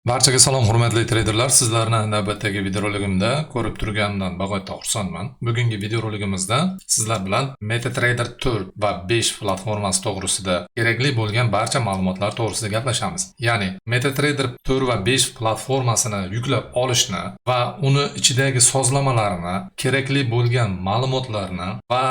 Barchaga salom, hurmatli treyderlar. Sizlarni navbatdagi videoroligimda ko'rib turganimdan bag'oyatda xursandman. Bugungi videoroligimizda sizlar bilan MetaTrader 4 va 5 platformasi to'g'risida kerakli bo'lgan barcha ma'lumotlar to'g'risida gaplashamiz. Ya'ni MetaTrader 4 va 5 platformasini yuklab olishni va uni ichidagi sozlamalarni, kerakli bo'lgan ma'lumotlarni va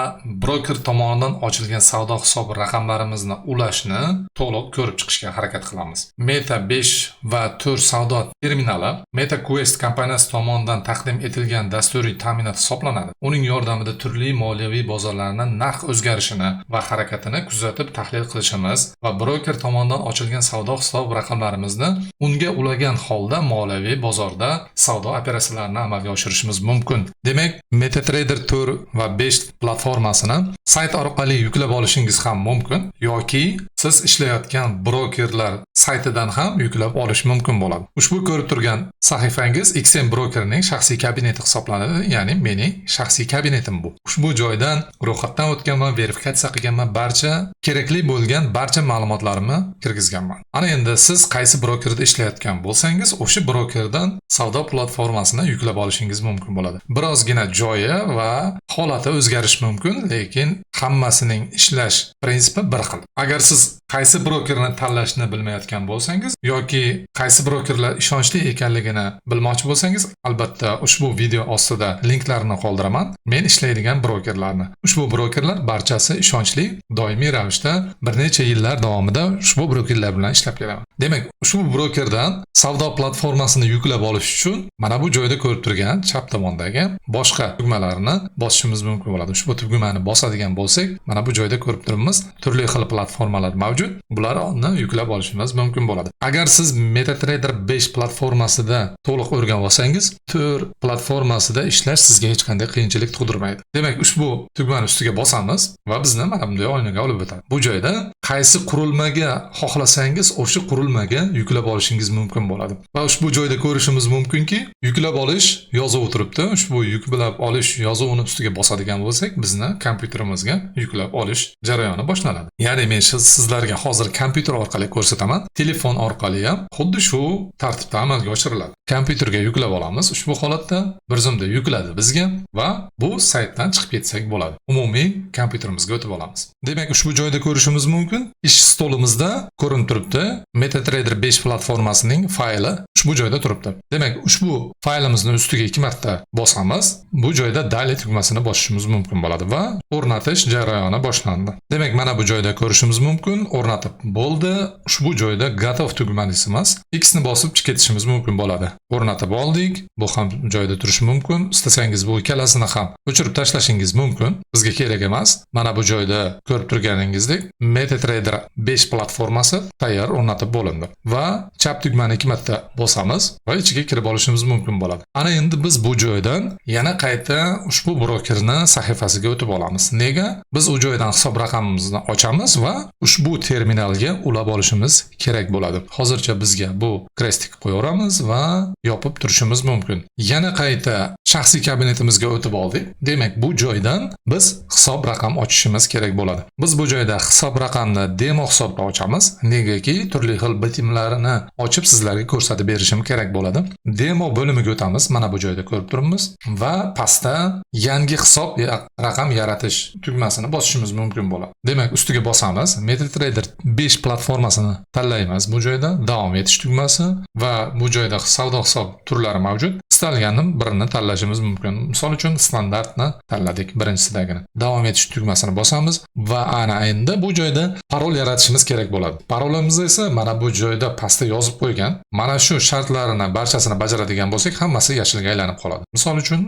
broker tomonidan ochilgan savdo hisob raqamlarimizni ulashni to'liq ko'rib chiqishga harakat qilamiz. Meta 5 va 4 savdo terminali MetaQuest kompaniyasi tomonidan taqdim etilgan dasturiy ta'minot hisoblanadi. Uning yordamida turli moliyaviy bozorlarni narx o'zgarishini va harakatini kuzatib tahlil qilishimiz va broker tomonidan ochilgan savdo hisob raqamlarimizni unga ulagan holda moliyaviy bozorda savdo operatsiyalarini amalga oshirishimiz mumkin. Demak, MetaTrader 4 va 5 platformasini sayt orqali yuklab olishingiz ham mumkin yoki siz ishlayotgan brokerlar saytidan ham yuklab olish mumkin bo'ladi. Ushbu ko'rib turgan sahifangiz XM brokerning shaxsiy kabineti hisoblanadi, ya'ni mening shaxsiy kabinetim bu. Ushbu joydan ro'yxatdan o'tganman, verifikatsiya qilganman, barcha kerakli bo'lgan barcha ma'lumotlarimni kirgizganman. Ana endi siz qaysi brokerda ishlayotgan bo'lsangiz, o'sha brokerdan savdo platformasini yuklab olishingiz mumkin bo'ladi. Birozgina joyi va holati o'zgarishi mumkin, lekin hammasining ishlash prinsipi bir xil. Agar siz qaysi brokerni tanlashni bilmayotgan bo'lsangiz yoki qaysi brokerlar ishonchli ekanligini bilmoqchi bo'lsangiz, albatta ushbu video ostida linklarni qoldiraman. Men ishlaydigan brokerlarni. Ushbu brokerlar barchasi ishonchli, doimiy ravishda bir necha yillar davomida ushbu brokerlar bilan ishlab kelaman. Demak, ushbu brokerdan savdo platformasini yuklab olish uchun mana bu joyda ko'rib turgan chap tomondagi boshqa tugmalarni bosishimiz mumkin bo'ladi. Ushbu tugmani bosadigan bo'lsak, mana bu joyda ko'rib turibmiz, turli xil platformalar mavjud. Bularni yuklab olishimiz mumkin bo'ladi. Agar siz MetaTrader 5 platformasida to'liq o'rganib olsangiz, 4 platformasida ishlash sizga hech qanday qiyinchilik tug'dirmaydi. Demak, ushbu tugmani ustiga bosamiz va bizni mana bunday oynaga olib o'tadi. Bu joyda qaysi qurilmaga xohlasangiz, o'sha qurilmaga yuklab olishingiz mumkin bo'ladi. Va ushbu joyda ko'rishimiz mumkinki, yuklab olish yozuvi turibdi. Ushbu yuklab olish yozuvini ustiga bosadigan bo'lsak, bizni kompyuterimizga yuklab olish jarayoni boshlanadi. Ya'ni men sizlarga hozir kompyuter orqali ko'rsataman, telefon orqali ham xuddi shu tartibda amalga oshiriladi. Kompyuterga yuklab olamiz. Ushbu holatda bir zumda yukladi bizga va bu saytdan chiqib ketsak bo'ladi. Umumiy kompyuterimizga o'tib olamiz. Demak, ushbu joyda ko'rishimiz mumkin. Ish stolimizda ko'rinib turibdi. MetaTrader 5 platformasining fayli ushbu joyda turibdi. Demak, ushbu faylimizni ustiga ikki marta bosamiz. Bu joyda "Далее" tugmasini bosishimiz mumkin bo'ladi va o'rnatish jarayoni boshlandi. Demak, mana bu joyda ko'rishimiz mumkin, o'rnatib bo'ldi. Ushbu joyda "Готов" tugmasi emas, X ni bosib chiqib ketishimiz mumkin bo'ladi. O'rnatib oldik. Bu ham joyda turishi mumkin. Istasangiz, bu ikkalasini ham o'chirib tashlashingiz mumkin. Bizga kerak emas. Mana bu joyda ko'rib turganingizdek, MetaTrader 5 platformasi tayyor o'rnatib bo'lindi. Va chap tugmani ikki marta bosamiz va ichiga kirib olishimiz mumkin bo'ladi. Ana endi biz bu joydan yana qayta ushbu brokerni sahifasiga o'tib olamiz. Nega? Biz u joydan hisob raqamimizni ochamiz va ushbu terminalga ulab olishimiz kerak bo'ladi. Hozircha bizga bu крестик qo'yaveramiz va yopib turishimiz mumkin. Yana qayta shaxsiy kabinetimizga o'tib oldik. Demak, bu joydan biz hisob raqam ochishimiz kerak bo'ladi. Biz bu joyda hisob raqamni demo hisobda ochamiz. Negaki, turli xil bitimlarni ochib sizlarga ko'rsatib berishim kerak bo'ladi. Demo bo'limiga o'tamiz. Mana bu joyda ko'rib turibmiz va pastda yangi hisob raqam yaratish tugmasini bosishimiz mumkin bo'ladi. Demak, ustiga bosamiz. MetaTrader 5 platformasini tanlaymiz. Bu joyda davom etish tugmasi va bu joyda savdo hisob turlari mavjud. Istalganini birini tanlashimiz mumkin. Misol uchun, standartni tanladik, birinchisidagini. Davom etish tugmasini bosamiz va ana endi bu joyda parol yaratishimiz kerak bo'ladi. Parolimiz esa mana bu joyda pastda yozib qo'ygan. Mana shu shartlarini barchasini bajaradigan bo'lsak, hammasi yashilga aylanib qoladi. Misol uchun,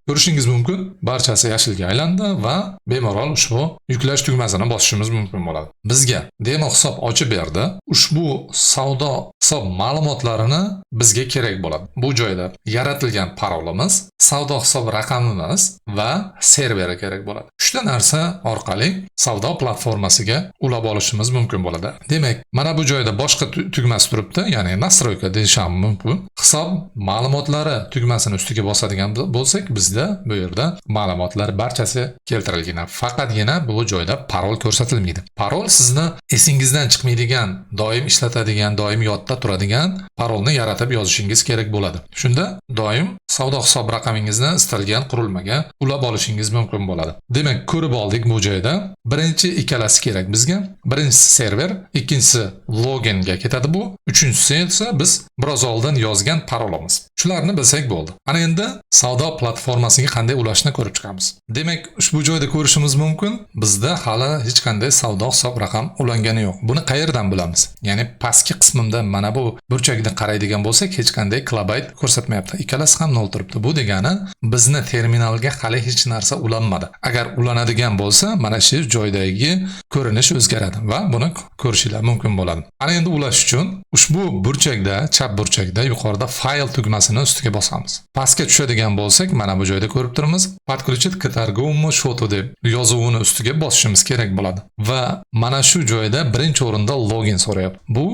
ko'rishingiz mumkin, barchasi yashilga aylandi va bemalol ushbu yuklash tugmasini bosishimiz mumkin bo'ladi. Bizga demo hisob ochib berdi. Ushbu savdo hisob ma'lumotlarini bizga kerak bo'ladi. Bu joyda yaratilgan parolimiz, Savdo hisob raqamimiz va serveri kerak bo'ladi. Uchta narsa orqali savdo platformasiga ulab olishimiz mumkin bo'ladi. Demak, mana bu joyda boshqa tugmasi turibdi, ya'ni настройка deyish ham mumkin. Hisob ma'lumotlari tugmasini ustiga bosadigan bo'lsak, bizda bu yerda ma'lumotlar barchasi keltirilgan. Faqatgina bu joyda parol ko'rsatilmaydi. Parol sizni esingizdan chiqmaydigan, doim ishlatadigan, doim yodda turadigan parolni yaratib yozishingiz kerak bo'ladi. Shunda doim savdo hisob raqamingizni istalgan qurilmaga ulab olishingiz mumkin bo'ladi. Demak, ko'rib oldik, bu joyda birinchi ikkalasi kerak bizga. Birinchisi server, ikkinchisi loginga ketadi bu, uchinchisi esa biz biroz oldin yozgan parolimiz. Shularni bilsak bo'ldi. Ana endi savdo platformasiga qanday ulashni ko'rib chiqamiz. Demak, ushbu joyda ko'rishimiz mumkin, bizda hali hech qanday savdo hisob raqam ulangani yo'q. Buni qayerdan bilamiz? Ya'ni pastki qismida, mana bu burchakda qaraydigan bo'lsak, hech qanday kilobayt ko'rsatmayapti. Ikkalasi ham 0 turibdi. Bu degani, bizni terminalga hali hech narsa ulanmadi. Agar ulanadigan bo'lsa, mana shu joydagi ko'rinish o'zgaradi va buni ko'rishinglar mumkin bo'ladi. Ana endi ulash uchun ushbu burchakda, chap burchakda yuqorida fayl tugmasini ustiga bosamiz. Pastga tushadigan bo'lsak, mana bu joyda ko'rib turibmiz, "Подключить к торговому счету" deb yozuvini ustiga bosishimiz kerak bo'ladi. Va mana shu joyda birinchi o'rinda login so'rayapti. Bu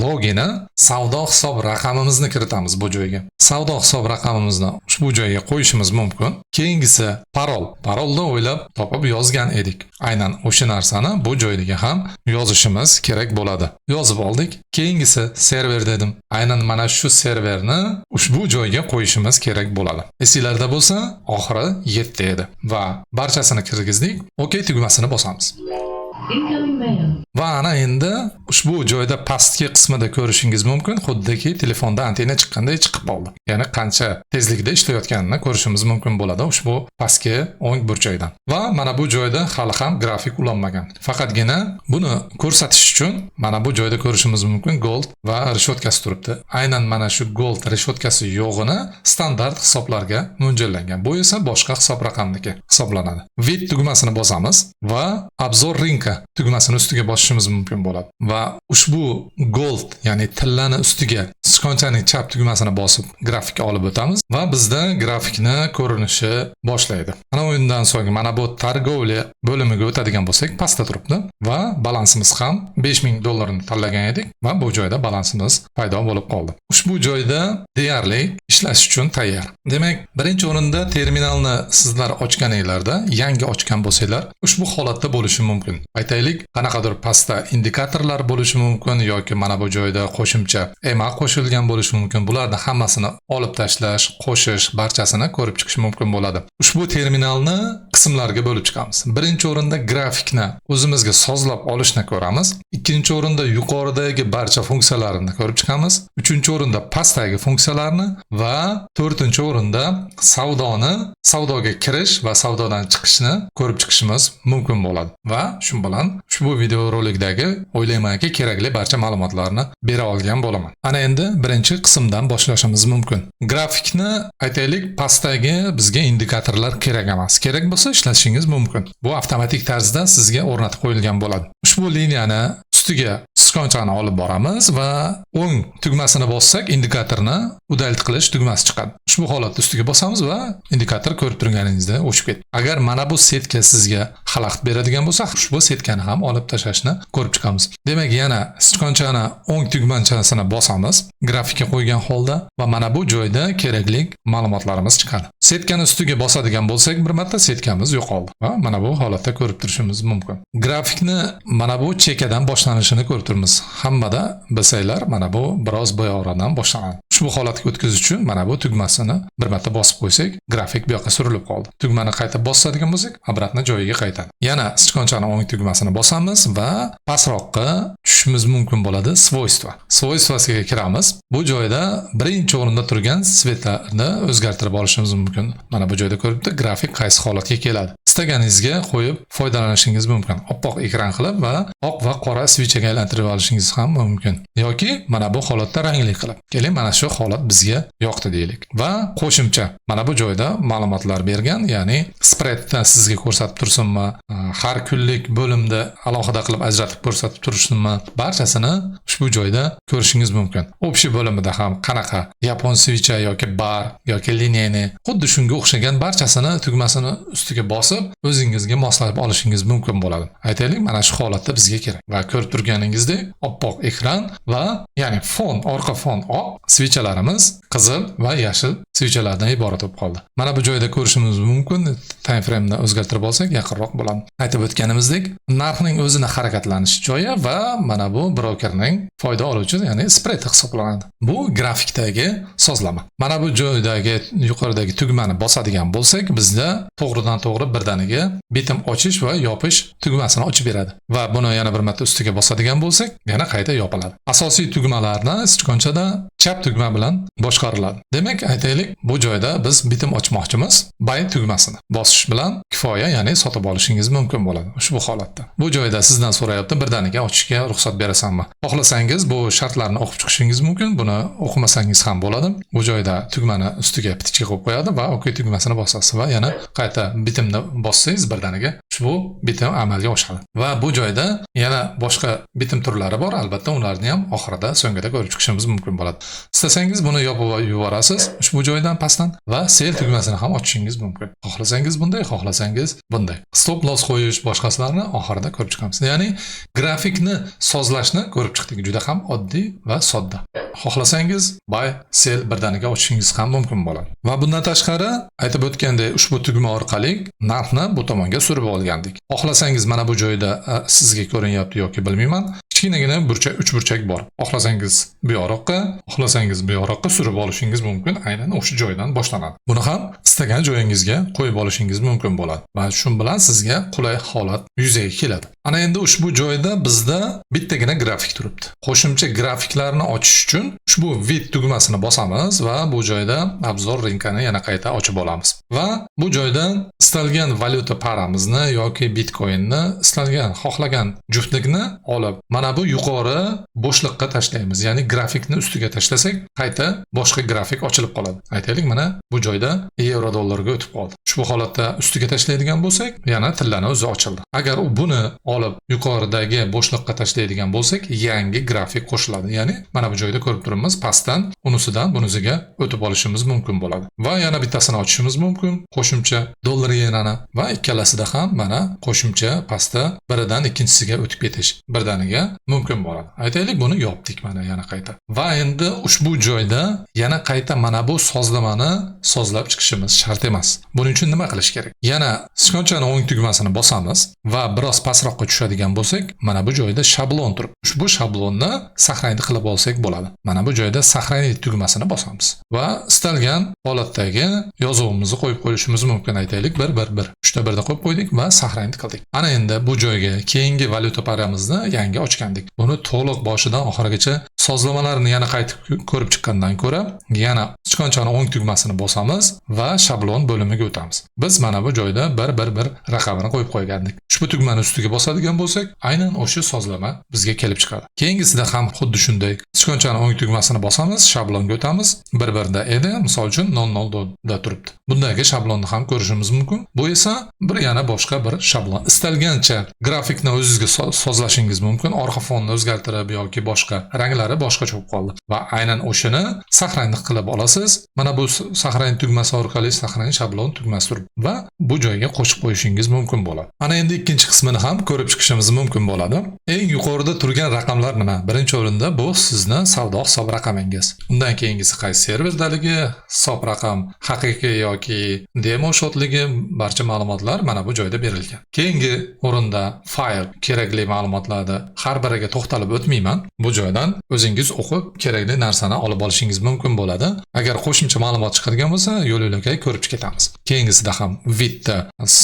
logini savdo hisob raqamimizni kiritamiz bu joyga. Savdo hisob raqamimizni ushbu joyga qo'yishimiz mumkin. Keyingisi parol. Parolni o'ylab topib yozgan edik. Aynan o'sha narsani bu joyga ham yozishimiz kerak bo'ladi. Yozib oldik. Keyingisi server dedim. Aynan mana shu serverni ushbu joyga qo'yishimiz kerak bo'ladi. Esinglarda bo'lsa, oxiri 7 edi va barchasini kirgizdik. OK tugmasini bosamiz. Incoming mail. Va ana endi ushbu joyda pastki qismida ko'rishingiz mumkin, xuddiki telefonda antenna chiqqanday chiqib qoldi. Ya'ni qancha tezlikda ishlayotganini ko'rishimiz mumkin bo'ladi ushbu pastki o'ng burchakdan. Va mana bu joyda hali ham grafik ulanmagan. Faqatgina buni ko'rsatish uchun mana bu joyda ko'rishimiz mumkin, gold va reshotkasi turibdi. Aynan mana shu gold reshotkasi yo'g'ini standart hisoblarga mo'ljallangan. Bu esa boshqa hisob raqamniki hisoblanadi. Вид tugmasini bosamiz va обзор рынка tugmasini ustiga bosishimiz mumkin bo'ladi. Va ushbu gold, ya'ni tillani ustiga sichqonchaning chap tugmasini bosib grafikka olib o'tamiz va bizda grafikni ko'rinishi boshlaydi. Ana undan so'ng mana bu торговля bo'limiga o'tadigan bo'lsak, pastda turibdi va balansimiz ham 5000 dollarni tanlagan edik va bu joyda balansimiz paydo bo'lib qoldi. Ushbu joyda deyarli ishlash uchun tayyor. Demak, birinchi o'rinda terminalni sizlar ochganinglarda, yangi ochgan bo'lsanglar, ushbu holatda bo'lishi mumkin. Aytaylik, qanaqadir pastda indikatorlar bo'lishi mumkin yoki mana bu joyda qo'shimcha EMA qo'shilgan bo'lishi mumkin. Bularni hammasini olib tashlash, qo'shish, barchasini ko'rib chiqish mumkin bo'ladi. Ushbu terminalni qismlarga bo'lib chiqamiz. Birinchi o'rinda grafikni o'zimizga sozlab olishni ko'ramiz. Ikkinchi o'rinda yuqoridagi barcha funksiyalarni ko'rib chiqamiz. Uchinchi o'rinda pastdagi funksiyalarni va to'rtinchi o'rinda savdoni, savdoga kirish va savdodan chiqishni ko'rib chiqishimiz mumkin bo'ladi. Va shu bilan ushbu videorolikdagi, o'ylaymanki, kerakli barcha ma'lumotlarni bera olgan bo'laman. Ana endi birinchi qismdan boshlashimiz mumkin. Grafikni, aytaylik, pastdagi bizga indikatorlar kerak emas. Kerak bo'lsa, ishlatishingiz mumkin. Bu avtomatik tarzda sizga o'rnatib qo'yilgan bo'ladi. Ushbu liniyani ustiga sichqonchani olib boramiz va o'ng tugmasini bossak, indikatorni удалить qilish tugmasi chiqadi. Ushbu holatda ustiga bosamiz va indikator ko'rib turganingizda o'chib ketdi. Agar mana bu сетка sizga xalaqit beradigan bo'lsa, ushbu сетка ni ham olib tashlashni ko'rib chiqamiz. Demak, yana sichqonchani o'ng tugmachasini bosamiz grafikka qo'ygan holda va mana bu joyda kerakli ma'lumotlarimiz chiqadi. Сетка ni ustiga bosadigan bo'lsak, bir marta сетка miz yo'qoldi va mana bu holatda ko'rib turishimiz mumkin. Grafikni mana bu chekadan boshlanishini ko'rib turibmiz. Hammada, bilsanglar, mana bu biroz buyoqdan boshlanadi. Ushbu holatga o'tkazish uchun mana bu tugmasini bir marta bosib qo'ysak, grafik bu yoqqa surilib qoldi. Tugmani qayta bosadigan bo'lsak, обратно joyiga qaytadi. Yana sichqonchani o'ng tugmasini bosamiz va pastroqqa tushishimiz mumkin bo'ladi. Свойства. Свойство siga kiramiz. Bu joyda birinchi o'rinda turgan цвет larni o'zgartirib olishimiz mumkin. Mana bu joyda ko'ribdi, grafik qaysi holatga keladi. Istaganingizga qo'yib foydalanishingiz mumkin. Oppoq ekran qilib va oq va qora свеча ga aylantirib olishingiz ham mumkin. Yoki mana bu holatda rangli qilib. Keling, mana shu shu holat bizga yoqdi deylik. Va qo'shimcha mana bu joyda ma'lumotlar bergan, ya'ni spreadni sizga ko'rsatib tursinmi, har kunlik bo'limda alohida qilib ajratib ko'rsatib turishmi, barchasini ushbu joyda ko'rishingiz mumkin. Общий bo'limida ham qanaqa yapon свеча yoki bar yoki линейный, xuddi shunga o'xshagan barchasini tugmasini ustiga bosib, o'zingizga moslab olishingiz mumkin bo'ladi. Aytaylik, mana shu holatda bizga kerak. Va ko'rib turganingizdek, oppoq ekran va ya'ni fon, orqa fon oq, свеча larimiz qizil va yashil свеча lardan iborat bo'lib qoldi. Mana bu joyda ko'rishimiz mumkin, time frame'ni o'zgartirib olsak yaqinroq bo'ladi. Aytib o'tganimizdek, narxning o'zini harakatlanish joyi va mana bu brokerning foyda oluvchi, ya'ni spread hisoblanadi. Bu grafikdagi sozlama. Mana bu joydagi yuqoridagi tugmani bosadigan bo'lsak, bizda to'g'ridan to'g'ri birdaniga bitim ochish va yopish tugmasini ochib beradi. Va buni yana bir marta ustiga bosadigan bo'lsak, yana qayta yopiladi. Asosiy tugmalarni sichqonchada chap tugma bilan boshqariladi. Demak, aytaylik, bu joyda biz bitim ochmoqchimiz. Buy tugmasini bosish bilan kifoya, ya'ni sotib olishingiz mumkin bo'ladi ushbu holatda. Bu joyda sizdan so'rayapti, birdaniga ochishga ruxsat berasanmi? Xohlasangiz bu shartlarni o'qib chiqishingiz mumkin, buni o'qimasangiz ham bo'ladi. Bu joyda tugmani ustiga птичка qo'yib qo'yadi va OK tugmasini bosasiz va yana qayta bitimni bossangiz, birdaniga ushbu bitim amalga oshadi. Va bu joyda yana boshqa bitim turlari bor, albatta ularni ham oxirida, so'ngida ko'rib chiqishimiz mumkin bo'ladi. Istasangiz buni yopib yuborasiz ushbu joydan pastdan va sell tugmasini ham ochishingiz mumkin. Xohlasangiz bunday, xohlasangiz bunday. Stop loss qo'yish, boshqasilarni oxirida ko'rib chiqamiz. Ya'ni grafikni sozlashni ko'rib chiqdik. Juda ham oddiy va sodda. Xohlasangiz buy, sell birdaniga ochishingiz ham mumkin bo'ladi. Va bundan tashqari, aytib o'tgandek, ushbu tugma orqali narxni bu tomonga surib olgandik. Xohlasangiz mana bu joyda sizga ko'rinyapti yoki bilmayman, kichkinagina burchak, uch burchak bor. Xohlasangiz bu yoqqa, xohlasangiz bu yoqqa surib olishingiz mumkin. Aynan o'sha joydan boshlanadi. Buni ham istagan joyingizga qo'yib olishingiz mumkin bo'ladi. Va shu bilan sizga qulay holat yuzaga keladi. Ana endi ushbu joyda bizda bittagina grafik turibdi. Qo'shimcha grafiklarni ochish uchun ushbu вид tugmasini bosamiz va bu joyda обзор рынка ni yana qayta ochib olamiz. Va bu joydan istalgan valyuta paramizni yoki bitcoinni, istalgan, xohlagan juftlikni olib, mana bu yuqori bo'shliqqa tashlaymiz. Ya'ni grafikni ustiga tashlasak, qayta boshqa grafik ochilib qoladi. Aytaylik, mana bu joyda yevro dollarga o'tib qoldi. Ushbu holatda ustiga tashlaydigan bo'lsak, yana tillani o'zi ochildi. Agar u buni olib yuqoridagi bo'shliqqa tashlaydigan bo'lsak, yangi grafik qo'shiladi. Ya'ni mana bu joyda ko'rib turibmiz, pastdan unisidan bunisiga o'tib olishimiz mumkin bo'ladi. Va yana bittasini ochishimiz mumkin, qo'shimcha dollar yenani, va ikkalasida ham mana qo'shimcha pastda biridan ikkinchisiga o'tib ketish birdaniga mumkin bo'ladi. Aytaylik, buni yopdik mana yana qayta. Va endi ushbu joyda yana qayta mana bu sozlamani sozlab chiqishimiz shart emas. Buning uchun nima qilish kerak? Yana sichqonchani o'ng tugmasini bosamiz va biroz pastroqqa tushadigan bo'lsak, mana bu joyda shablon turibdi. Ushbu shablonni сохранить qilib olsak bo'ladi. Mana bu joyda сохранить tugmasini bosamiz va istalgan holatdagi yozuvimizni qo'yib qo'yishimiz mumkin. Aytaylik, 1 1 1. 3 ta 1 da qo'yib qo'ydik va сохранить qildik. Ana endi bu joyga keyingi valyuta paramizni yangi ochgandik. Buni to'liq boshidan oxirigacha sozlamalarni yana qaytib ko'rib chiqqandan ko'ra, yana sichqonchani o'ng tugmasini bosamiz va shablon bo'limiga o'tamiz. Biz mana bu joyda 1 1 1 raqamini qo'yib qo'ygandik. Ushbu tugmani ustiga bosadigan bo'lsak, aynan o'sha sozlama bizga kelib chiqadi. Keyingisida ham xuddi shunday. Sichqonchani o'ng tugmasini bosamiz, shablonga o'tamiz. 1 1 da edi, misol uchun 0 0 da turibdi. Bundagi shablonni ham ko'rishimiz mumkin. Bu esa bir yana boshqa bir shablon. Istalgancha grafikni o'zingizga sozlashingiz mumkin. Orqa fonni o'zgartirib yoki boshqa ranglari boshqacha bo'lib qoldi. Va aynan o'shani сохранить qilib olasiz. Mana bu сохранить tugmasi orqali сохранить shablon tugmasi turibdi va bu joyga qo'shib qo'yishingiz mumkin bo'ladi. Ana endi ikkinchi qismini ham ko'rib chiqishimiz mumkin bo'ladi. Eng yuqorida turgan raqamlar nima? Birinchi o'rinda bu sizni savdo hisob raqamingiz. Undan keyingisi qaysi serverdaligi, hisob raqam haqiqiy yoki demo счёт ligi, barcha ma'lumotlar mana bu joyda berilgan. Keyingi o'rinda fayl, kerakli ma'lumotlarni har biriga to'xtalib o'tmayman. Bu joydan o'zingiz o'qib kerakli narsani olib olishingiz mumkin bo'ladi. Agar qo'shimcha ma'lumot chiqadigan bo'lsa, yo'l yo'lakay ko'rib chiqib ketamiz. Keyingisida ham вид da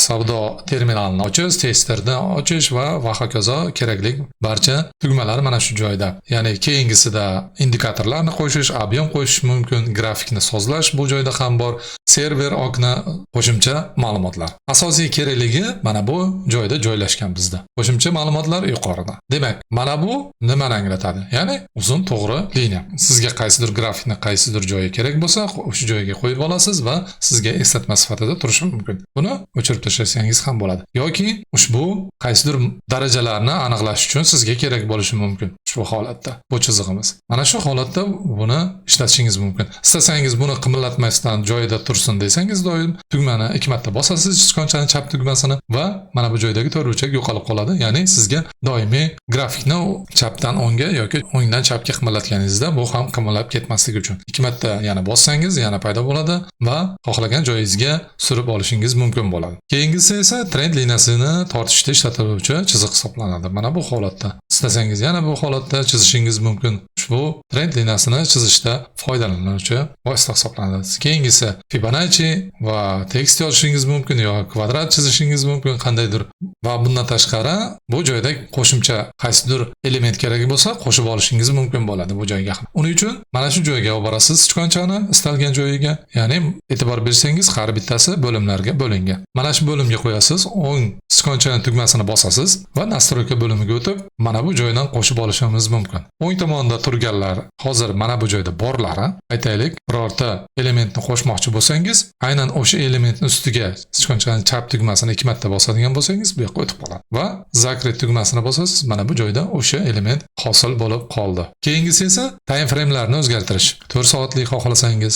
savdo terminalini ochish, testerni ochish va hokazo kerakli barcha tugmalar mana shu joyda. Ya'ni keyingisida indikatorlarni qo'shish, объем qo'shish mumkin, grafikni sozlash bu joyda ham bor. Сервер окна, qo'shimcha ma'lumotlar. Asosiy kerakligi mana bu joyda joylashgan bizda. Qo'shimcha ma'lumotlar yuqorida. Demak, Mana bu nimani anglatadi? Ya'ni uzun to'g'ri liniya. Sizga qaysidir grafikni qaysidir joyi kerak bo'lsa, o'sha joyga qo'yib olasiz va sizga eslatma sifatida turishi mumkin. Buni o'chirib tashlasangiz ham bo'ladi. Yoki ushbu qaysidir darajalarni aniqlash uchun sizga kerak bo'lishi mumkin ushbu holatda bu chizig'imiz. Mana shu holatda buni ishlatishingiz mumkin. Istasangiz, buni qimillatmasdan joyida tursin desangiz, doim tugmani ikki marta bosasiz, sichqonchani chap tugmasini, va mana bu joydagi to'rtburchak yo'qolib qoladi. Ya'ni sizga doimiy grafikni chapdan o'ngga yoki o'ngdan chapga qimillatganingizda bu ham qimillab ketmasligi uchun. Ikki marta yana bossangiz, yana paydo bo'ladi va xohlagan joyingizga surib olishingiz mumkin bo'ladi. Keyingisi esa trend liniyasini tortishda ishlatiluvchi chiziq hisoblanadi. Mana bu holatda istasangiz, yana bu holatda chizishingiz mumkin. Ushbu trend liniyasini chizishda foydalaniluvchi vosita hisoblanadi. Keyingisi Fibonacci va tekst yozishingiz mumkin yo kvadrat chizishingiz mumkin qandaydir. Va bundan tashqari, bu joyda qo'shimcha qaysidir element kerak bo'lsa, qo'shib olishingiz mumkin bo'ladi bu joyga ham. Uning uchun mana shu joyga olib borasiz sichqonchani istalgan joyiga, ya'ni e'tibor bersangiz, har bittasi bo'limlarga bo'lingan. Mana shu bo'limga qo'yasiz, o'ng sichqonchani tugmasini bosasiz va настройка bo'limiga o'tib, mana bu joydan qo'shib olishimiz mumkin. O'ng tomonda turganlar hozir mana bu joyda borlari, aytaylik, birorta elementni qo'shmoqchi bo'lsangiz, aynan o'sha elementni ustiga sichqonchani chap tugmasini ikki marta bosadigan bo'lsangiz, bu yoqqa o'tib qoladi va закрыть tugmasini bosasiz, mana bu joyda o'sha element hosil bo'lib qoldi. Keyingisi esa time framelarni o'zgartirish. 4 soatlik xohlasangiz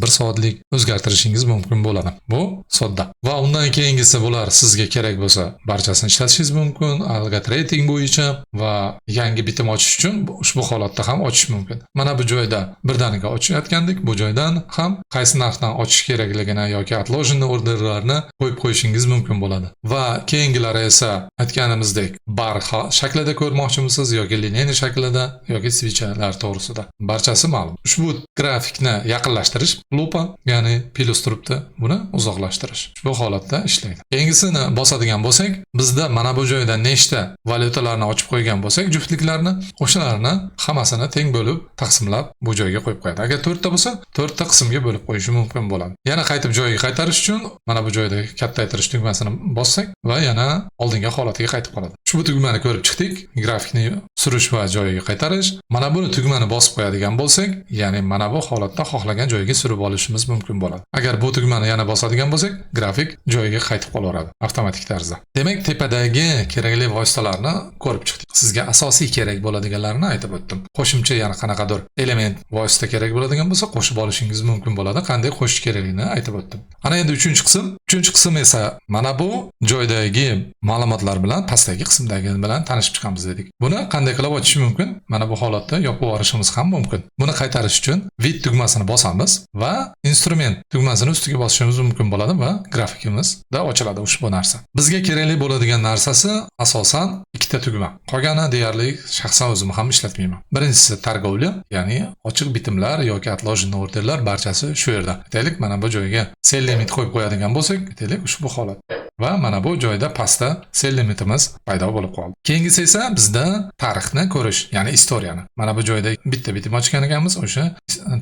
1 soatlik o'zgartirishingiz mumkin bo'ladi. Bu sodda. Va undan keyingisi, bular sizga kerak bo'lsa, barchasini ishlatishingiz mumkin. Algo trading bo'yicha va yangi bitim ochish uchun ushbu holatda ham ochish mumkin. Mana bu joyda birdaniga ochayotgandik, bu joydan ham qaysi narxdan ochish kerakligini yoki отложенный orderlarni qo'yib qo'yishingiz mumkin bo'ladi. Va keyingilari esa, aytganimizdek, bar shaklida ko'rmoqchimisiz yoki линейный shaklida yoki свеча lar to'g'risida. Barchasi ma'lum. Ushbu grafikni yaqinlashtirish lupa, ya'ni plyus turibdi, buni uzoqlashtirish. Ushbu holatda ishlaydi. Keyingisini bosadigan bo'lsak, bizda mana bu joyda nechta valyutalarni ochib qo'ygan bo'lsak, juftliklarni, o'shalarni hammasini teng bo'lib taqsimlab bu joyga qo'yib qo'yadi. Agar to'rtta bo'lsa, to'rtta qismga bo'lib qo'yishi mumkin bo'ladi. Yana qaytib joyiga qaytarish uchun mana bu joyda kattaytirish tugmasini bossak va yana oldingi holatiga qaytib qoladi. Ushbu tugmani ko'rib chiqdik. Grafikni surish va joyiga qaytarish. Mana buni tugmani bosib qo'yadigan bo'lsak, ya'ni mana bu holatda xohlagan joyiga surib olishimiz mumkin bo'ladi. Agar bu tugmani yana bosadigan bo'lsak, grafik joyiga qaytib qolaveradi avtomatik tarzda. Demak, tepadagi kerakli vositalarni ko'rib chiqdik. Sizga asosiy kerak bo'ladiganlarini aytib o'tdim. Qo'shimcha yana qanaqadir element, vosita kerak bo'ladigan bo'lsa, qo'shib olishingiz mumkin bo'ladi. Qanday qo'shish kerakligini aytib o'tdim. Ana endi uchinchi qism. Uchinchi qism esa mana bu joydagi ma'lumotlar bilan, pastdagi qismdagi bilan tanishib chiqamiz dedik. Buni qanday qilib ochish mumkin? Mana bu holatda yopib yuborishimiz ham mumkin. Buni qaytarish uchun вид tugmasini bosamiz va instrument tugmasini ustiga bosishimiz mumkin bo'ladi va grafikimizda ochiladi ushbu narsa. Bizga kerakli bo'ladigan narsasi asosan ikkita tugma. Qolgani deyarli shaxsan o'zim ham ishlatmayman. Birinchisi торговля, ya'ni ochiq bitimlar yoki отложенный orderlar barchasi shu yerda. Aytaylik, mana bu joyga sell limit qo'yib qo'yadigan bo'lsak, aytaylik, ushbu holat. Va mana bu joyda pastda sell limitimiz paydo bo'lib qoldi. Keyingisi esa bizda tarixni ko'rish, ya'ni история ni. Mana bu joyda bitta bitim ochgan ekanmiz, o'sha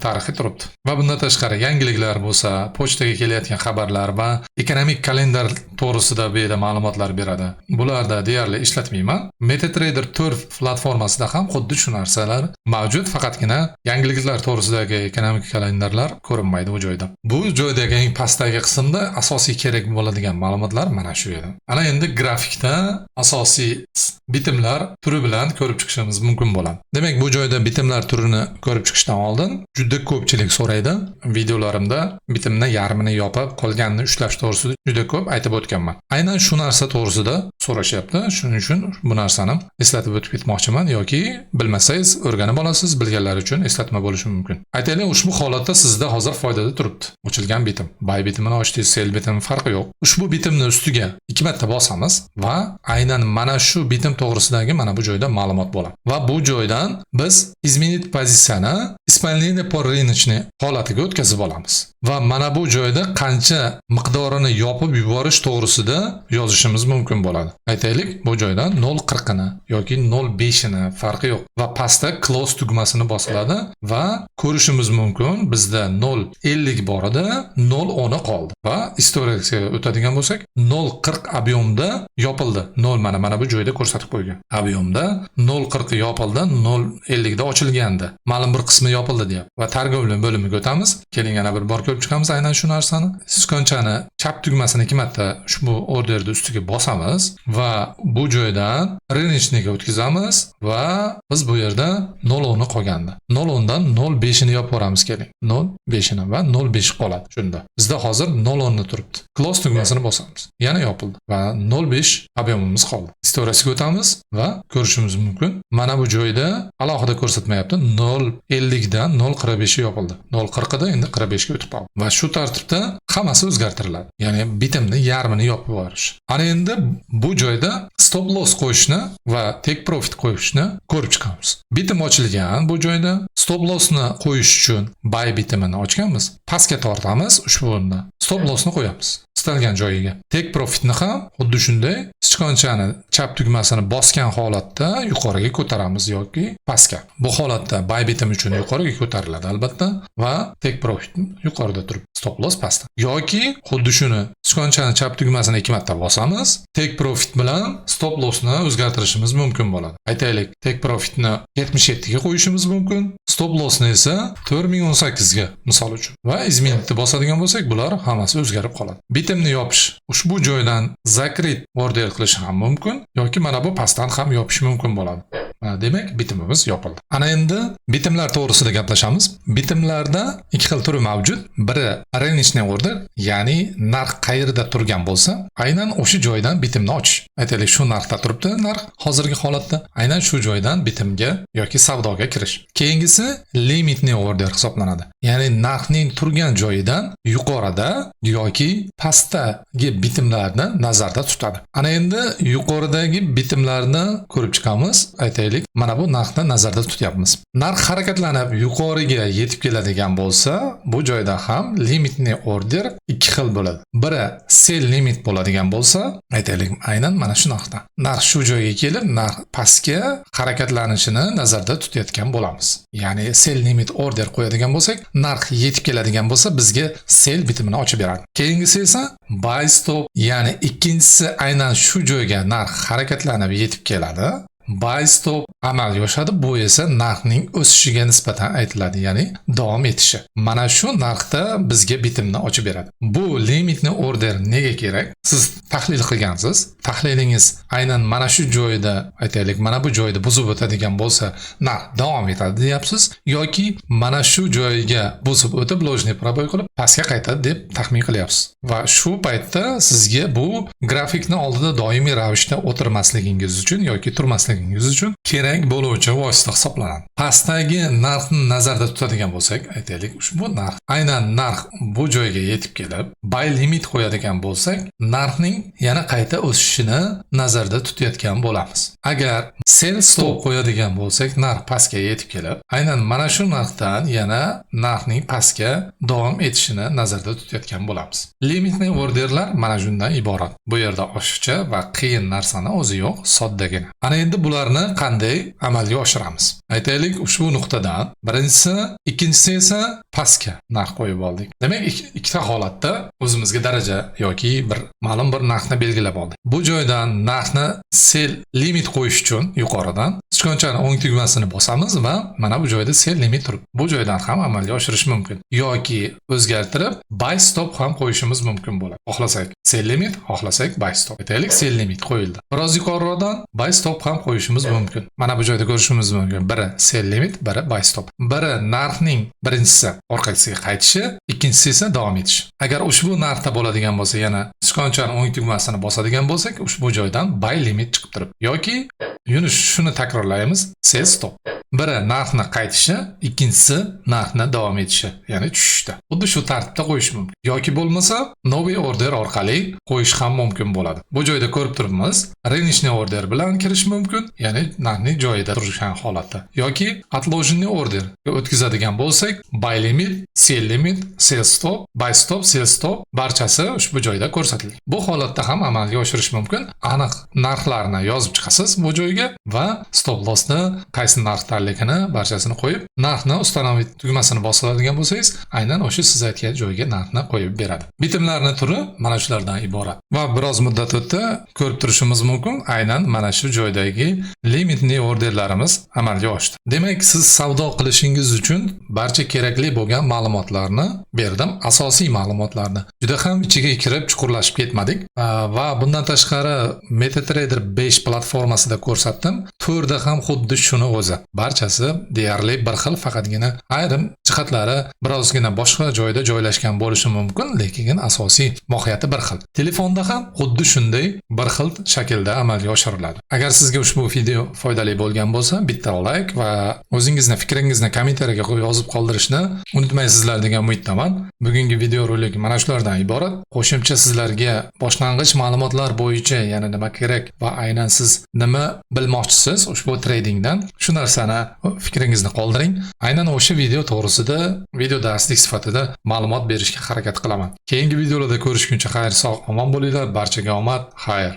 tarixi turibdi. Va bundan tashqari yangiliklar bo'lsa, pochtaga kelayotgan xabarlar va ekonomik kalendar to'g'risida bu yerda ma'lumotlar beradi. Bularda deyarli ishlatmayman. MetaTrader 4 platformasida ham xuddi shu narsalar mavjud, faqatgina yangiliklar to'g'risidagi ekonomik kalendarlar ko'rinmaydi bu joyda. Bu joydagi eng pastdagi qismda asosiy kerak bo'ladigan ma'lumotlar mana shu yerda. Ana endi grafikda asosiy bitimlar turi bilan ko'rib chiqishimiz mumkin bo'ladi. Demak, bu joyda bitimlar turini ko'rib chiqishdan oldin juda ko'pchilik so'raydi. Videolarimda bitimni yarmini yopib, qolganini ushlash to'g'risida juda ko'p aytib o'tganman. Aynan shu narsa to'g'risida so'rashyapti. Shuning uchun bu narsani eslatib o'tib ketmoqchiman yoki bilmasangiz o'rganib olasiz, bilganlar uchun eslatma bo'lishi mumkin. Aytaylik, ushbu holatda sizda hozir foydada turibdi. Ochilgan bitim. Buy bitimini ochdingiz, sell bitimi, farqi yo'q. Ushbu bitimni ustiga ikki marta bosamiz va aynan mana shu bitim to'g'risidagi mana bu joyda ma'lumot bo'ladi. Va bu joydan biz изменить pozitsiyani исполнение по рыночной holatiga o'tkazib olamiz. Va mana bu joyda qancha miqdorini yopib yuborish to'g'risida yozishimiz mumkin bo'ladi. bo'ladi. Aytaylik, bu joydan 0.40ini yoki 0.5ini, farqi yo'q. Va pastda close tugmasini bosiladi va ko'rishimiz mumkin, bizda 0.50 bor edi, 0.10 qoldi. Va история siga o'tadigan bo'lsak, 0.40 объем da yopildi. 0 mana bu joyda ko'rsatib qo'ygan. Объем da 0.40 yopildi, 0.50 da ochilgandi. Ma'lum bir qismi yopildi deyapti. Va торговля bo'limiga o'tamiz. Keling, yana bir bor ko'rib chiqamiz aynan shu narsani. Sichqonchani chap tugmasini ikki marta ushbu orderni ustiga bosamiz va bu joydan рыночный ga o'tkazamiz va biz bu yerda 0.10 qolgandi. 0.10 dan 0.5ini yopib yuboramiz, keling. 0.5ini va 0.5 qoladi shunda. Bizda hozir 0.10 ni turibdi. Close tugmasini bosamiz. Yana yopildi va 0.5 объем imiz qoldi. История siga o'tamiz va ko'rishimiz mumkin. Mana bu joyda alohida ko'rsatmayapti. 0.50 dan 0.45 yopildi. 0.40 da endi 45 ga o'tib qoldi. Va shu tartibda hammasi o'zgartiriladi. Ya'ni bitimni yarmini yopib yuborish. Ana endi bu joyda stop loss qo'yishni va take profit qo'yishni ko'rib chiqamiz. Bitim ochilgan bu joyda stop lossni qo'yish uchun buy bitimini ochganmiz. Pastga tortamiz ushbu o'rinda. Stop lossni qo'yamiz istalgan joyiga. Take profitni ham xuddi shunday sichqonchani chap tugmasini bosgan holatda yuqoriga ko'taramiz yoki pastga. Bu holatda buy bitim uchun yuqoriga ko'tariladi albatta va take profit yuqorida turib, stop loss pastda. Yoki xuddi shuni sichqonchani chap tugmasini ikki marta bosamiz, take profit bilan stop lossni o'zgartirishimiz mumkin bo'ladi. Aytaylik, take profitni 77 ga qo'yishimiz mumkin, stop lossni esa 4018 ga, misol uchun. Va изменить bosadigan bo'lsak, bular hammasi o'zgarib qoladi. Bitimni yopish ushbu joydan закрыть order qilish ham mumkin yoki mana bu pastdan ham yopish mumkin bo'ladi. Mana, demak, bitimimiz yopildi. Ana endi bitimlar to'g'risida gaplashamiz. Bitimlarda ikki xil turi mavjud. Biri рыночный order, ya'ni narx qayerda turgan bo'lsa, aynan o'sha joydan bitimni ochish. Aytaylik, shu narxda turibdi narx hozirgi holatda, aynan shu joydan bitimga yoki savdoga kirish. Keyingisi лимитный order hisoblanadi. Ya'ni narxning turgan joyidan yuqorida yoki pastdagi bitimlarni nazarda tutadi. Ana endi yuqoridagi bitimlarni ko'rib chiqamiz. Aytaylik, mana bu narxni nazarda tutyapmiz. Narx harakatlanib yuqoriga yetib keladigan bo'lsa, bu joyda ham лимитный order ikki xil bo'ladi. Biri sell limit bo'ladigan bo'lsa, aytaylik, aynan mana shu narxda. Narx shu joyga kelib, narx pastga harakatlanishini nazarda tutayotgan bo'lamiz. Ya'ni sell limit order qo'yadigan bo'lsak, narx yetib keladigan bo'lsa, bizga sell bitimini ochib beradi. Keyingisi esa buy stop, ya'ni ikkinchisi aynan shu joyga narx harakatlanib yetib keladi. Buy stop amalga oshadi. Bu esa narxning o'sishiga nisbatan aytiladi, ya'ni davom etishi. Mana shu narxda bizga bitimni ochib beradi. Bu лимитный order nega kerak? Siz tahlil qilgansiz. Tahlilingiz aynan mana shu joyda, aytaylik, mana bu joyda buzib o'tadigan bo'lsa, narx davom etadi deyapsiz yoki mana shu joyga buzib o'tib, ложный пробой qilib pastga qaytadi deb taxmin qilyapsiz. Va shu paytda sizga bu grafikni oldida doimiy ravishda o'tirmasligingiz uchun yoki turmasligingiz uchun kerak bo'luvchi vosita hisoblanadi. Pastdagi narxni nazarda tutadigan bo'lsak, aytaylik, ushbu narx, aynan narx bu joyga yetib kelib, buy limit qo'yadigan bo'lsak, narxning yana qayta o'sishini nazarda tutayotgan bo'lamiz. Agar sell stop qo'yadigan bo'lsak, narx pastga yetib kelib, aynan mana shu narxdan yana narxning pastga davom etishini nazarda tutayotgan bo'lamiz. Лимитный orderlar mana shundan iborat. Bu yerda oshiqcha va qiyin narsani o'zi yo'q, soddagina. Ana endi bularni qanday amalga oshiramiz? Aytaylik, ushbu nuqtadan birinchisi, ikkinchisi esa pastga narx qo'yib oldik. Demak, ikkita holatda o'zimizga daraja yoki bir ma'lum bir narxni belgilab oldik. Bu joydan narxni sell limit qo'yish uchun yuqoridan sichqonchani o'ng tugmasini bosamiz va mana bu joyda sell limit turibdi. Bu joydan ham amalga oshirish mumkin yoki o'zgartirib buy stop ham qo'yishimiz mumkin bo'ladi. Xohlasak sell limit, xohlasak buy stop. Aytaylik, sell limit qo'yildi. Biroz yuqoriroqdan buy stop ham qo'yishimiz mumkin. Mana bu joyda ko'rishimiz mumkin. Biri sell limit, biri buy stop. Biri narxning birinchisi orqasiga qaytishi, ikkinchisi esa davom etishi. Agar ushbu narxda bo'ladigan bo'lsa, yana sichqonchani o'ng tugmasini bosadigan bo'lsak, ushbu joydan buy limit chiqib turibdi. Yoki yuni shuni takrorlaymiz, sell stop. Biri narxni qaytishi, ikkinchisi narxni davom etishi, ya'ni tushishda. Xuddi shu tartibda qo'yish mumkin. Yoki bo'lmasa, новый order orqali qo'yish ham mumkin bo'ladi. Bu joyda ko'rib turibmiz, рыночный order bilan kirish mumkin, ya'ni narxning joyida turgan holatda. Yoki отложенный order o'tkazadigan bo'lsak, buy limit, sell limit, sell stop, buy stop, sell stop barchasi ushbu joyda ko'rsatilgan. Bu holatda ham amalga oshirish mumkin. Aniq narxlarni yozib chiqasiz bu joyga va stop lossni qaysi narxdaligini barchasini qo'yib, narxni установить tugmasini bosiladigan bo'lsangiz, aynan o'sha siz aytgan joyga narxni qo'yib beradi. Bitimlarni turi mana shulardan iborat. Va biroz muddat o'tdi, ko'rib turishimiz mumkin, aynan mana shu joydagi limitli orderlarimiz amalga oshdi. Demak, siz savdo qilishingiz uchun barcha kerakli bo'lgan ma'lumotlarni berdim, asosiy ma'lumotlarni. Juda ham ichiga kirib chuqurlashib ketmadik. Va bundan tashqari MetaTrader 5 platformasida ko'rsatdim. 4da ham xuddi shuni o'zi. Barchasi deyarli bir xil, faqatgina ayrim jihatlari birozgina boshqa joyda joylashgan bo'lishi mumkin, lekin asosiy mohiyati bir xil. Telefonda ham xuddi shunday bir xil shaklda amalga oshiriladi. Agar sizga ushbu video foydali bo'lgan bo'lsa, bitta like va o'zingizni fikringizni kommentariyaga yozib qoldirishni unutmaysizlar degan umiddaman. Bugungi videorolik mana shulardan iborat. Qo'shimcha sizlarga boshlang'ich ma'lumotlar bo'yicha yana nima kerak va aynan siz nima bilmoqchisiz ushbu tradingdan, shu narsani fikringizni qoldiring. Aynan o'sha video to'g'risida video darslik sifatida ma'lumot berishga harakat qilaman. Keyingi videolarda ko'rishguncha xayr, sog' omon bo'linglar. Barchaga omad, xayr.